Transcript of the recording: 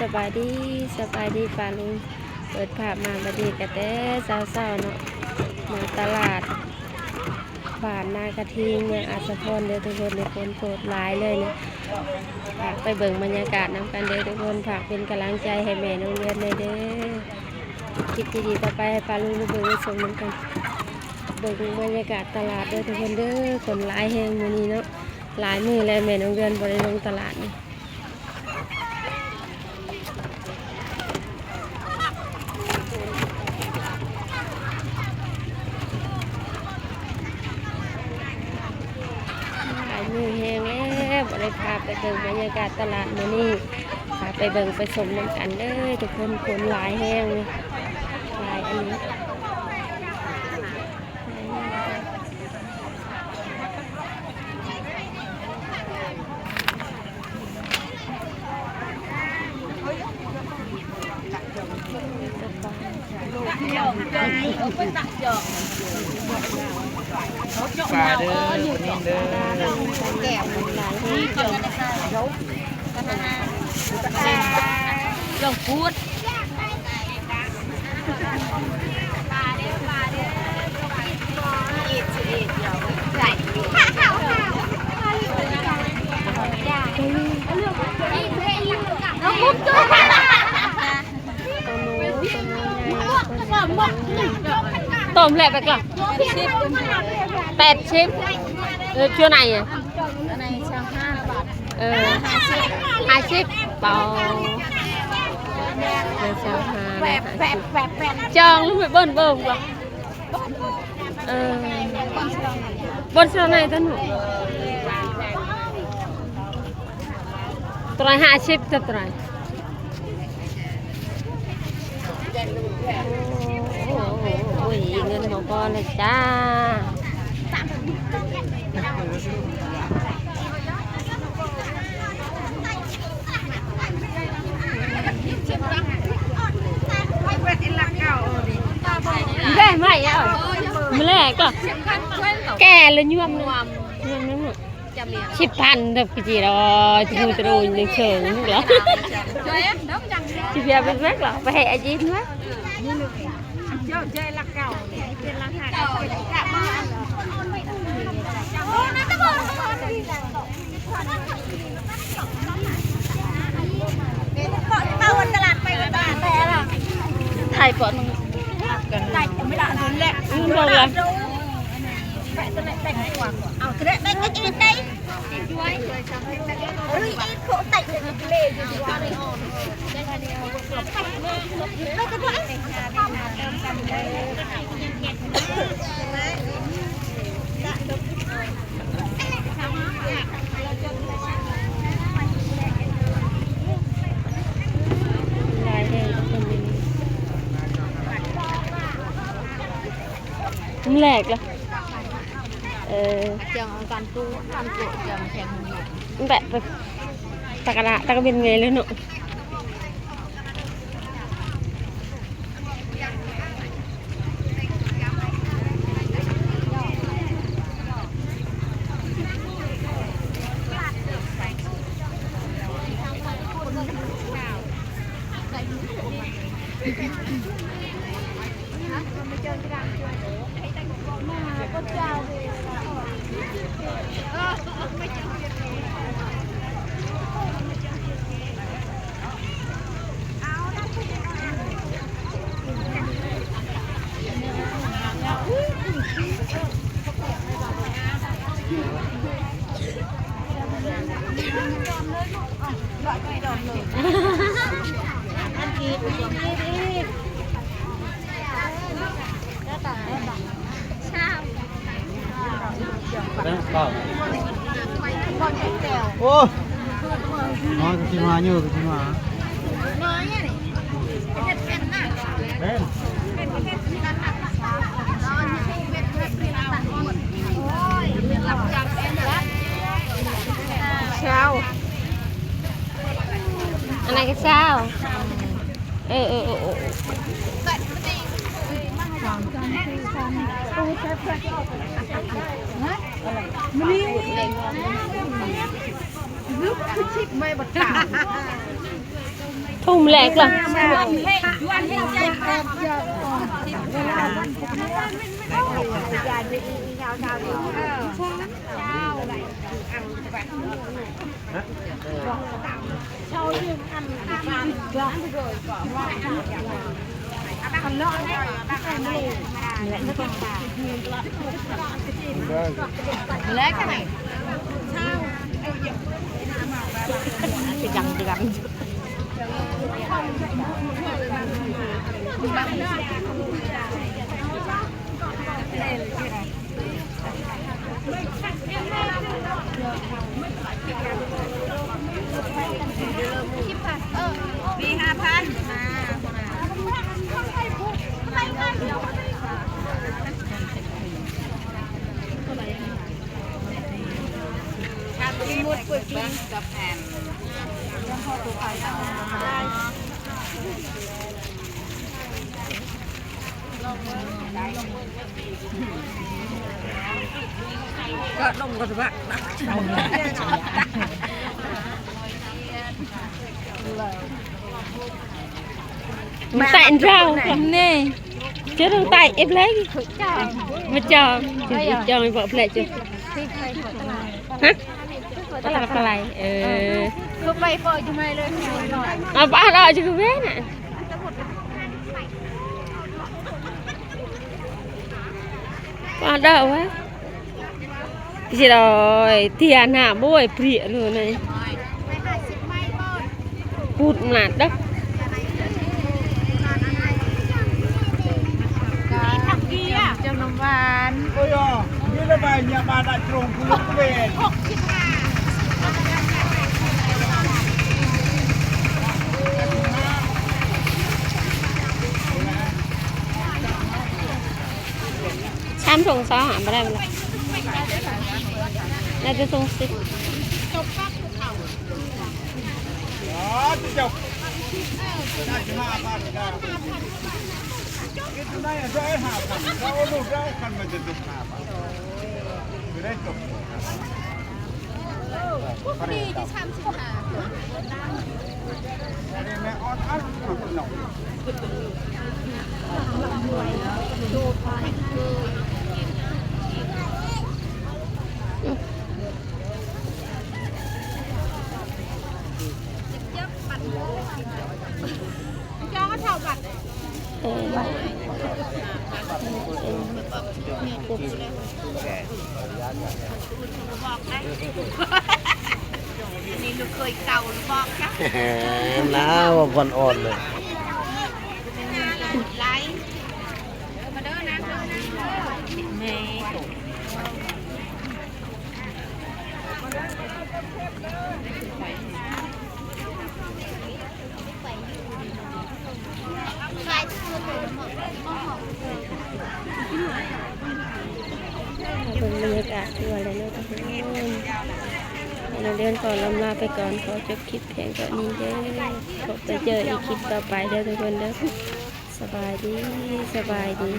ສະບາຍດີ ສະບາຍດີປ້າລຸງ. ເປີດພາບມາບັດນີ້ກະແຕ່ເຊົ້າໆເນາະ ມາຕະຫຼາດບ້ານນາກະທິງ ເມືອງອາດສະພອນເດີທຸກຄົນ. ນີ້ຄົນໂຄດຫຼາຍເລີຍນີ້. ຝາກໄປເບິ່ງບັນຍາກາດນຳກັນເດີທຸກຄົນ. ຝາກເປັນກຳລັງໃຈໃຫ້ແມ່ນ້ອງເດືອນແດ່ເດີ. ຄລິບດີໆຕໍ່ໄປໃຫ້ປ້າລຸງໄປເບິ່ງໄປຊົມນຳກັນ. ເບິ່ງບັນຍາກາດຕະຫຼາດເດີທຸກຄົນເດີ. ຄົນຫຼາຍແຮງມື້ນີ້ເນາະ. ຫຼາຍມື້ແລ້ວແມ່ນ້ອງເດືອນບໍ່ໄດ້ລົງຕະຫຼາດນີ້. ຫຼາຍມື້ແຮງແລ້ວບໍ່ໄດ້ພາໄປເບິ່ງບັນຍາກາດຕະຫຼາດມື້ນີ້. ພາໄປເບິ່ງໄປຊົມນຳກັນເດີທຸກຄົນ. ຄົນຫຼາຍແຮງ ຫຼາຍອີ່ຫຼີ. ປາເດີ ປານິນເດີ ແກງ ຕົ້ມແຫຼະ ແປດສິບ ແປດສິບ ເອີ ຊົ່ວໄນອະ ອັນນີ້ຊາວຫ້າບາດ. ເອີ ຫ້າສິບ ເປົ່າ ເອີ ຊາວຫ້າ ແປດ ແປດ ແປດ ຈອງລົງໄປເບິ່ງ ເບິ່ງວ່າ ເອີ ບ່ອນຊາວໄນຕົວໜູ ຕົວໃດ ຫ້າສິບ ຕົວໃດ. ໂອ້ຍ ເງິນບໍ່ພໍເລີຍຈ້າ. ແມ່ນໄວ້ເອົາ ມື້ແລກກໍແກ່ລະຍວມ ຍວມນັ້ນ. ສິບພັນເດີ ຄືຊິດອຍ ຈະຮູ້ຈະໂດຍເຊີງລູກຫຼານ. ຊິເພຍເປັນແມັກຫຼະ ໄປໃຫ້ອາຈິດເນາະ. ຖ່າຍກ່ອນ ອືມ ເອົາເທື່ອໃດ ເອົາເທື່ອໃດ. ແລກລະ ເອີ ຈຽງເອົາການປູກ ການປູກຈຽງແຂງ ແບບ ຕະກະລະ ຕະກະເວັນໄງເລີຍເນາະ. ໂອ້ ມາກໍຊິມາຢູ່ ກໍຊິມາ ເປັນ ຊາວ ອັນນັ້ນກໍຊາວ. ເອີ ເອີ ເອີ ເອີ ມື້ນີ້ ລູກຄືຊິບໃໝ່ບັດຕາ. ທຸ່ມແລກລະ Mintaq indra. Ni. Jero tai ip lagi. Macam. Jero ip jang ip plek je. Hah? Apa lai? Eh. Kau pai po jumai le. Apa lah juga bena. Pada wah. ຊິລອຍ ທຽນຫາ ໂບຍ ເປຣຍ ເລີຍ ນາຍ ພຸດມາດ ເດີ ເຈົ້ານ້ຳຫວານ ໂອ້ຍ ມີລະບາຍ ຍາມານະ ໂຈງ ຄຸລຸກເວນ ຫົກສິບຫ້າ ສາມຖົງຊາວຫ້າ ບໍ່ໄດ້ ບໍ່ໄດ້ ໄດ້ແຕ່ຖົງສິບ ເຈົ້າ ໄດ້ຫ້າພັນ ໄດ້ຫ້າພັນ ເຈົ້າລູກໄດ້ຄັນມັນຈະຕົກຫ້າພັນ ຄືໄດ້ຕົກ ຈອງເອົາເທົ່າບັດ ເອີ ບອກນະ ອັນນີ້ລູກເຂີຍເກົ່າ ບອກນະ ນາ ວ່າຄວັນອ່ອນເລີຍ ມາເດີນາງ ແມ່. ເບິ່ງບັນຍາກາດທົ່ວແລ້ວເນາະທຸກຄົນ ແລ້ວເດີນຂໍລຳລາໄປກ່ອນ ຂໍຈົບຄລິບພຽງເທົ່ານີ້ເດີ ພົບໄປເຈີອີກຄລິບຕໍ່ໄປເດີທຸກຄົນເດີ ສະບາຍດີ ສະບາຍດີ.